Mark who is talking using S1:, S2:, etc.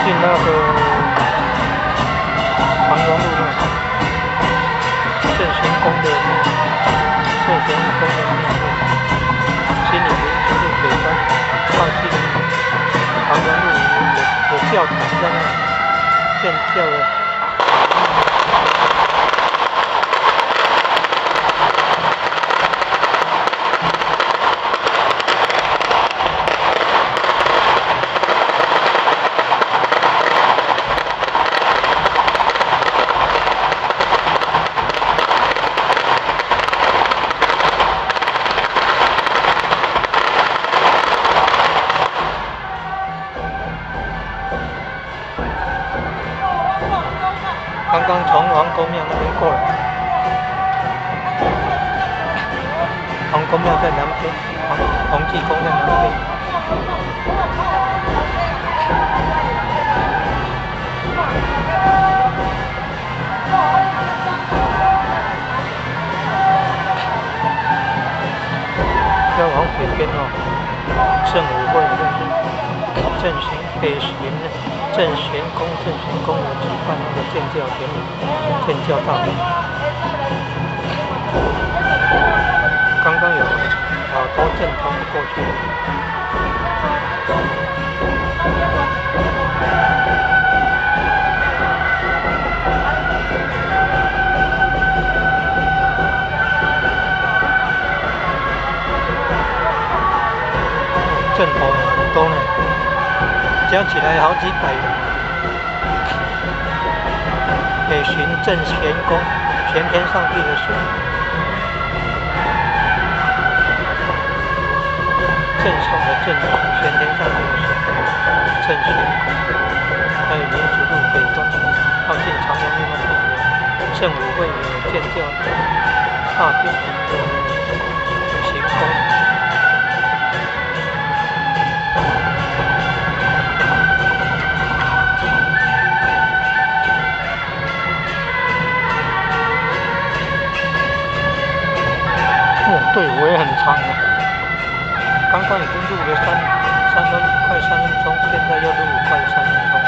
S1: 近那个长荣路那里，正贤宫的正贤宫的庙会，新营民族路北端，靠近长荣路有教堂在那里，建教的。刚刚从王公庙那边过来，王公庙在南边，黄济公在南边。要往北边哦，圣武会就是正贤北行正贤宫，正贤宫有举办那个建教典礼，建教大典。刚刚有好多阵头过去。阵头很多呢，加起来好几百人。北巡正贤宫，玄天上帝的神，赠送的赠，玄天上帝的神，正贤宫，在民族路北端，靠近长荣路那边有圣武会有建教大殿，行宫。队伍也很长啊，刚刚已经录了快3分钟，现在又录快3分钟。